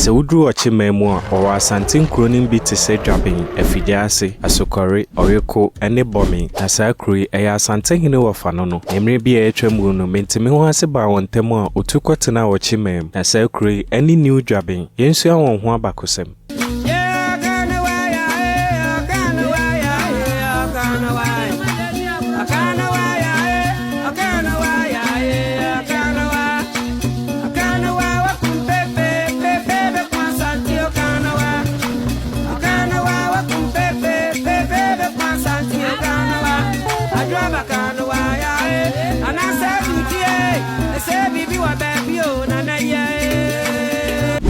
Sɛ woduru Ɔkyeman mu a, wɔwɔ Asante nkuro no bi te sɛ Dwaben, Afigyaase, Asokɔre, Ɔweko ne Bɔme. Na saa kuro yi, ɛyɛ Asantehene wɔfa no no. Na mmerɛ bi a atwa mu no, Mentemehoase baa wɔn ntam a ɔtu kɔtenaa Ɔkyeman mu. Na saa kuro yi ne New Dwaben. Yɛnsua wɔn ho abakɔsɛm.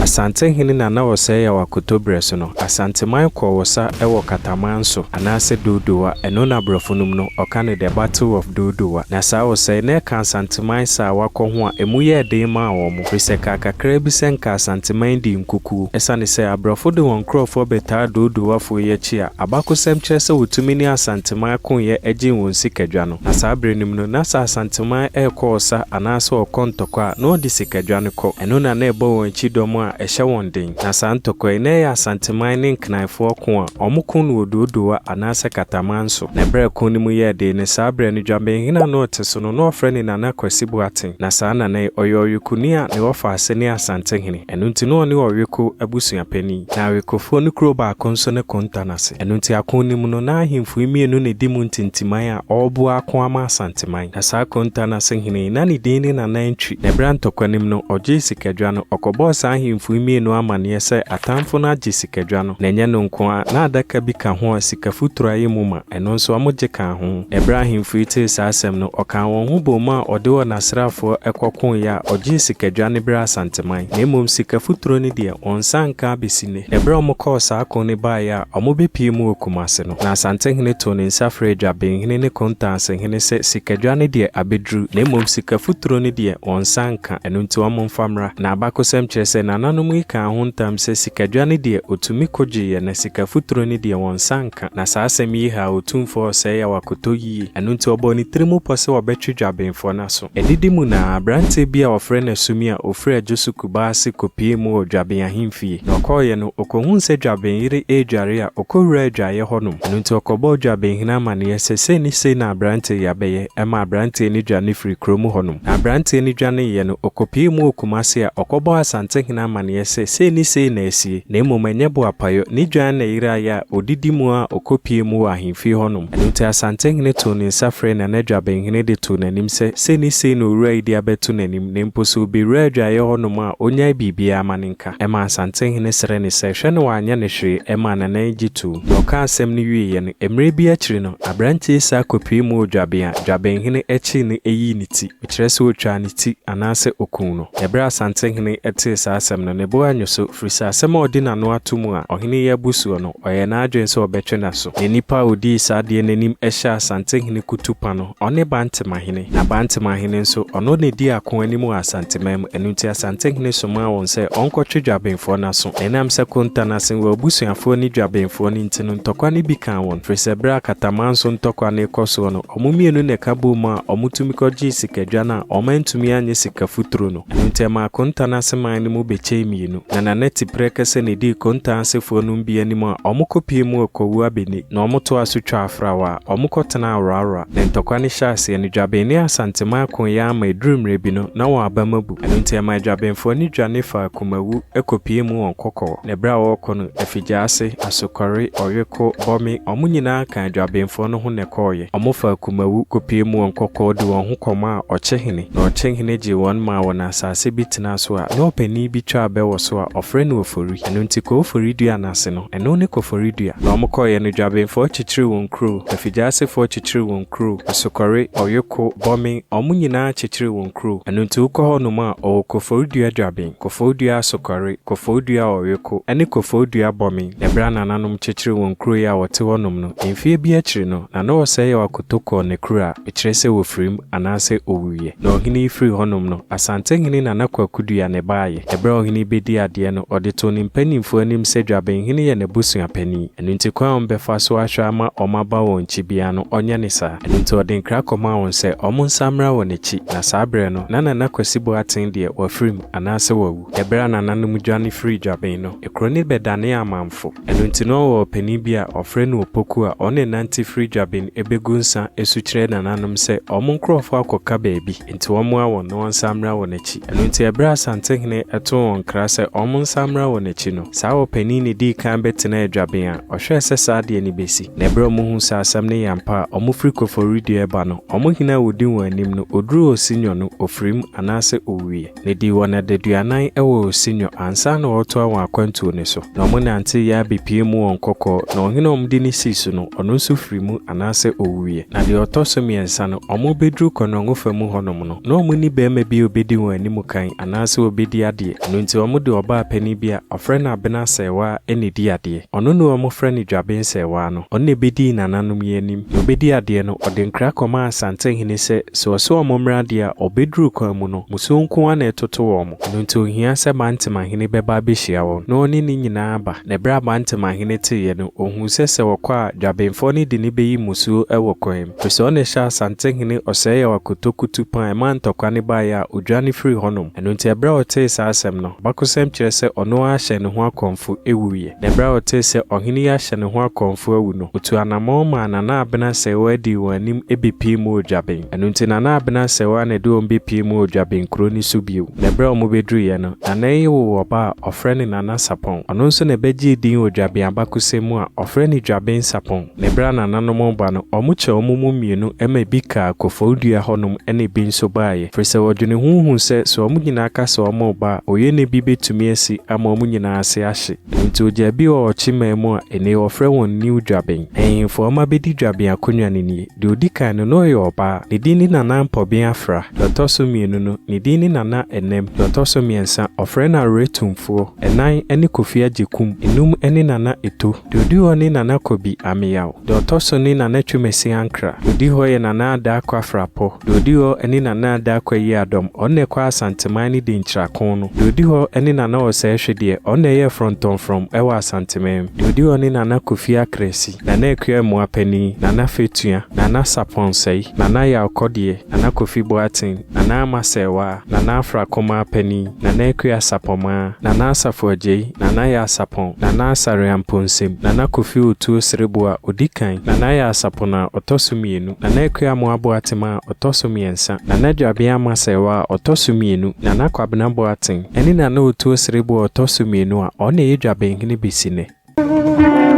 Asantehene Nana Osei Yaw Akoto berɛ so no, Asanteman kɔɔ ɔsa wɔ Kataman so anaasɛ Dodowa, ɛno na aborɔfo nom no ɔka no The Battle of Dodowa. Na saa ɔsa yi na ɛka Asanteman sa a wakɔ ho a ɛmu yɛɛ den maa wɔn, firi sɛ ɛkaa kakraa bi sɛ nka Asanteman dii nkukuo. Ɛsiane sɛ aborɔfo de wɔn nkurɔfoɔ bɛtaa Dodowafoɔ yi akyi a abakosɛm kyerɛ sɛ wɔtumi ne Asanteman koeɛ gyee wɔn sikadwa no. Na saa berɛ no mu no, na sɛ Asanteman rekɔ ɔsa anaasɛ ɔrekɔ ntɔkwa a, na ɔde sikadwa no kɔ. Ɛno na na ɛbɔ wɔn akyi dɔm a ɛhyɛ wɔn den. Na saa ntɔkwa yi, na ɛyɛ Asanteman ne Nkranfoɔ ko a wɔko no wɔ Dodowa anaasɛ Kataman so. Na berɛ a ɛko no mu yɛɛ den no, saa berɛ no Dwabenhene a na ɔte so no, na wɔfrɛ no Nana Kwasi Boateng. Na saa Nana yi, ɔyɛ Ɔwekoni a ne wɔfaase ne Asantehene. Ɛno nti na ɔne Ɔweko abusuapanin. Na Awekofoɔ no kuro baako nso ne Kontanase. Ɛno nti ako no mu no, na ahemfo yi mmienu na ɛdi mu ntintiman a wɔreboa ako ama Asanteman. Na saa Kontanase hene yi, na ne din ne Nana Antwi. Na ɛberɛ a ntɔkwa no mu no, ɔgyee sikadwa no, ɔkɔbɔɔ saa ahemfo yi mmienu amanneɛ sɛ atamfo no agye sikadwa no. Na ɛnyɛ no nko ara, na adaka bi ka ho a sika futuro ayɛ mu ma, ɛno nso wɔgye kaa ho. Na ɛberɛ a ahemfo yi tee saa asɛm no, ɔkaa wɔn ho boom a ɔde wɔn asraafoɔ kɔkoeɛ a ɔgyee sikadwa no berɛ Asanteman. Na mmom sika futuro no deɛ, wɔn nsa anka abɛsi nnɛ. Na ɛberɛ a wɔkɔɔ saa ko no baeɛ a wɔbɛpue mu wɔ Kumase no, na Asantehene too ne nsa frɛɛ Dwabenhene ne Kontansehene sɛ sikadwa no deɛ abɛduru, na mmom sika futuro no deɛ, wɔn nsa anka, ɛno nti wɔmfa mmra. Na abakɔsɛm kyerɛ sɛ nananom yi kaa ho ntam sɛ sikadwa no deɛ, wɔtumi kɔgyeeɛ, na sika futuro no deɛ, wɔn nsa anka. Na saa asɛm yi haa Otumfoɔ Osei Yaw Akoto yie, ɛno nti ɔbɔɔ ne tiri mu pɔ sɛ ɔbɛtwe Dwabenfoɔ no aso. Adidi mu no ara, aberanteɛ bi a wɔfrɛ no Asumi a ɔfiri Adwo Kubase kɔpuee mu wɔ Dwaben ahemfie. Na ɔkɔeɛ no, ɔkɔhuu sɛ Dwaben yere redware a, ɔkɔwuraa adwaeɛ hɔnom. Ɛno nti ɔkɔbɔɔ Dwabenhene amanneɛ sɛ sei ne sei na aberanteɛ yi abɛyɛ. Ɛmaa aberanteɛ no dwane firii kurom hɔnom. Na aberanteɛ no dwaneeɛ no, ɔkɔpuee mu wɔ Kumase a ɔkɔbɔɔ Asantehene amanneɛ sɛ sei ne sei na asie, na mmom ɛnyɛ boapayɔ, ne dwan na ɛyeraeɛ a ɔdidi mu a ɔkɔpuee mu wɔ ahemfie hɔnom. Ɛno nti Asantehene too ne nsa frɛɛ Nana Dwabenhene de too n'anim sɛ sei ne sei na owura yi de abɛto n'anim, na mpo sɛ ɔbɛwura adwaeɛ hɔnom a, ɔnnyae biribiara ma no nka. Ɛmaa Asantehene srɛɛ no sɛ hwɛ na wanyɛ no hwee, ɛmaa Nana yi gye toom. Na ɔkaa asɛm no wieeɛ no, mmerɛ bi akyiri no, aberanteɛ yi san kɔpuee mu wɔ Dwaben a Dwabenhene kyee no yii ne ti, kyerɛ sɛ ɔtwaa ne ti anaasɛ ɔkuu no. Na ɛberɛ a Asantehene tee saa asɛm no, ne bo annwo so, firi sɛ asɛm a ɔde n'ano ato mu a ɔhene yi abu soɔ no, ɔyɛɛ n'adwene sɛ ɔbɛtwe n'aso. Na nnipa a ɔdii saa adeɛ no anim hyɛɛ Asantehene kutupa no, ɔne Bantemahene. Na Bantemahene nso, ɔno na ɛdii ako anim wɔ Asanteman mu, ɛno nti Asantehene somaa wɔn sɛ ɔnkɔtwe Dwabenfoɔ no aso. Na ɛnam sɛ Kontanase wɔ abusuafoɔ ne Dwabenfoɔ no nti no, ntɔkwa no bi kaa wɔn, firi sɛ berɛ a Katamanso ntɔkwa no rekɔ soɔ no, wɔn mmienu na ɛka boom a wɔtumi kɔgyee sikadwa no a wɔantumi anyɛ sika futuro no. Ɛno nti ɛmaa Kontanase man no mu bɛkyɛe mmienu. Na Nana Tiprɛkɛsɛ na ɛdii Kontansefoɔ nom bi anim a wɔkɔpuee mu wɔ Kwawu Abeni, na wɔtoaa so twaa Afrawa a wɔkɔtenaa Awrawra. Na ntɔkwa no hyɛɛ aseɛ no, Dwaben ne Asanteman koeɛ ara ma ɛduruu mmerɛ bi no, na wɔn abam abu. Ɛno nti ɛmaa Dwabenfoɔ no dwane faa Kumawu kɔpuee mu wɔ Nkɔkɔɔ. Na ɛberɛ a wɔrekɔ no, Afigyaase, Asokɔre, Ɔweko, Bɔme, wɔn nyinaa kaa Dwabenfoɔ no ho na ɛkɔeɛ. Wɔfaa Kumawu kɔpuee mu wɔ Nkɔkɔɔ de wɔn ho kɔmaa Ɔkyehene. Na Ɔkyehene gyee wɔn maa wɔn asase bi tenaa so a na ɔpanin bi twa abɛ wɔ so a wɔfrɛ no Ofori. Ɛno nti Kofori dua no ase no, ɛno ne Kofori dua. Na wɔkɔeɛ no, Dwabenfoɔ kyekyeree wɔn kuro, Afigyasefoɔ kyekyeree wɔn kuro, Asokɔre, Ɔweko, Bɔme, wɔn nyinaa kyekyeree wɔn kuro. Ɛno nti wokɔ hɔnom a, wɔwɔ Kofori dua Dwaben, Kofori dua Asokɔre, Kofori dua Ɔweko, ne Kofori dua Bɔme. Na ɛberɛ a nananom kyekyeree wɔn kuro yi a wɔte hɔnom no, mfeɛ bi akyiri no, Nana Ɔsɛeyaw Akoto kɔɔ ne kuro a ɛkyerɛ sɛ wɔfirim anaasɛ ɔwuiɛ. Na ɔhene yi firii hɔnom no, Asantehene Nana Kwaku Dua na ɛbaeɛ. Ɛberɛ a ɔhene yi rebɛdi adeɛ no, ɔde too ne mpanimfoɔ anim sɛ Dwabenhene yɛ n'abusuapanin. Ɛno nti kwan a wɔbɛfa so ahwɛ ama wɔaba wɔn nkyi biara no, ɔnyɛ ne saa. Ɛno nti ɔde nkra kɔmaa wɔn sɛ wɔnsan mmra wɔn akyi. Na saa berɛ no, na Nana Kwasi Boateng deɛ, wafiri mu, anaasɛ wawu. Ɛberɛ a nananom dwane firii Dwaben no, kuro no bɛdanee amamfo. Ɛno nti na ɔwɔ ɔpanin bi a wɔfrɛ no Opoku a ɔne nante firi Dwaben bɛgu nsa su kyerɛ nananom sɛ wɔn nkurɔfoɔ akɔka baabi, nti wɔmmoa wɔn na wɔnsan mmra wɔn akyi. Ɛno nti ɛberɛ a Asantehene too wɔn nkra sɛ wɔnsan mmra wɔn akyi no, saa ɔpanin na ɛdii kan bɛtenaa Dwaben a ɔhwɛɛ sɛ saa adeɛ no bɛsi. Na ɛberɛ a wɔhuu sɛ asɛm no yɛ ampa a wɔfiri Koforidua reba no, wɔn hene a ɔdi wɔn anim no, ɔduruu Osinyo no, ɔfirim anaasɛ ɔwuiɛ. Na edii wɔn adaduanan wɔ Osinyo ansa na wɔretoa wɔn akwantuo no so. Na wɔnanteeɛ ara bɛpuee mu wɔ Nkɔkɔɔ, na ɔhene a wɔde no sii so no, ɔno nso firii mu anaasɛ ɔwuiɛ. Na deɛ ɔtɔ so mmiɛnsa no, wɔrebɛduru Kɔnɔngo fa mu hɔnom no, na wɔnni barima bi a ɔbɛdi wɔn anim kan anaasɛ ɔbɛdi adeɛ. Ɛno nti wɔde ɔbaa panin bi a wɔfrɛ no Abena Sɛɛwaa na ɛdii adeɛ. Ɔno na wɔfrɛ no Dwaben Sɛɛwaa no. Ɔno na ɛbɛdii nananom yi anim. Na ɔbɛdii adeɛ no, ɔde nkra kɔmaa Asantehene sɛ, Sɛ ɔse wɔn mmra deɛ a, ɔbɛduru kwan mu no, musuo nko ara na ɛtoto wɔn. Ɛno nti ɔhia sɛ Bantemahene bɛba abɛhyia wɔn, na ɔne ne nyinaa aba. Na ɛberɛ a Bantemahene teeɛ no, ɔhuu sɛ sɛ ɔkɔ a, Dwabenfoɔ no de no bɛyi mmusuo wɔ kwan mu. Ɛfiri sɛ ɔno na ɛhyɛɛ Asantehene Ɔsɛeyaw Akotokutu pɔn a ɛmaa ntɔkwa no baeɛ a ɔdwane firii hɔnom. Ɛno nti ɛberɛ a ɔtee saa asɛm no, abakɔsɛm kyerɛ sɛ ɔno ara hyɛɛ ne ho akɔmfo wuiɛ. Na ɛberɛ a ɔtee sɛ ɔhene yi ahyɛ ne ho akɔmfo awu no, ɔtuu anammɔn maa Nana Abena Sɛɛwaa dii wɔn anim bɛpuee mu wɔ Dwaben. Ɛno nti Nana Abena Sɛɛwaa na ɛde wɔn bɛpuee mu wɔ Dwaben kuro no so bio. Na ɛberɛ a wɔbɛduruiɛ no, Nana yi woo ɔba a ɔfrɛ no Nana Sapɔn. Ɔno nso na ɛbɛgyee din wɔ Dwaben abakɔsɛm mu a ɔfrɛ no Dwaben Sapɔn. Na ɛberɛ a nananom reba no, wɔkyɛɛ wɔn mu mmienu ma ebi kaa Koforidua hɔnom na ebi nso baeɛ, ɛfiri sɛ wɔdwene ho huu sɛ, sɛ wɔn nyinaa ka sɛ wɔreba a, oyenɛ bi bɛtumi asi ama wɔn nyinaa ase ahye. Ɛno nti wɔgyaa bi wɔ Ɔkyeman mu a ɛnnɛ wɔfrɛ wɔn New Dwaben. Ahemfo a wɔabɛdi Dwaben akonnwa no nie, Deɛ ɔdi kan no, na ɔyɛ ɔbaa. Ne din ne Nana Mpɔben Afra. Deɛ ɔtɔ so mmienu no, ne din ne Nana Ɛnɛm. Deɛ ɔtɔ so mmiɛnsa, wɔfrɛ no Awerɛtumfoɔ. Ɛnan ne Kofi Agyekum. Enum ne Nana Eto. Deɛ ɔdi hɔ ne Nana Kobi Ameyaw. Deɛ ɔtɔ so ne Nana Twumasi Ankra. Deɛ ɔdi hɔ yɛ Nana Adaakwa Frapɔ. Deɛ ɔdi hɔ ne Nana Adaakwa Yiadɔm, ɔno na ɛkɔ Asanteman ne Denkyirako no. Deɛ ɔdi hɔ ne Nana Ɔsɛe Hwedeɛ, ɔno na ɛyɛɛ frɔntɔmfrɔm wɔ Asanteman mu. Deɛ ɔdi hɔ ne Nana Kofi Akrasi, Nana Akua Amoah Panin, Nana Fetua, Nana Sapɔnsɛe, Nana Yaw Kɔdeɛ, Nana Kofi Boateng, Nana Ama Sɛɛwaa, Nana Afra Kumaa Panin, Nana Akua Sapɔmaa, Nana Asafo Agyei, Nana Yaa Sapɔn, Nana Asare Amponsem, Nana Kofi Otuo Serebo a ɔdi kan, Nana Yaa Sapɔn a ɔtɔ so mmienu, Nana Akua Amoah Boatema a ɔtɔ so mmiɛnsa, Nana Dwabea Ama Sɛɛwaa a ɔtɔ so mmienu, Nana Kwabena Boateng, ɛne Nana Otuo Serebo a ɔtɔ so mmienu a ɔno na ɛyɛ Dwabenhene bɛsi nnɛ.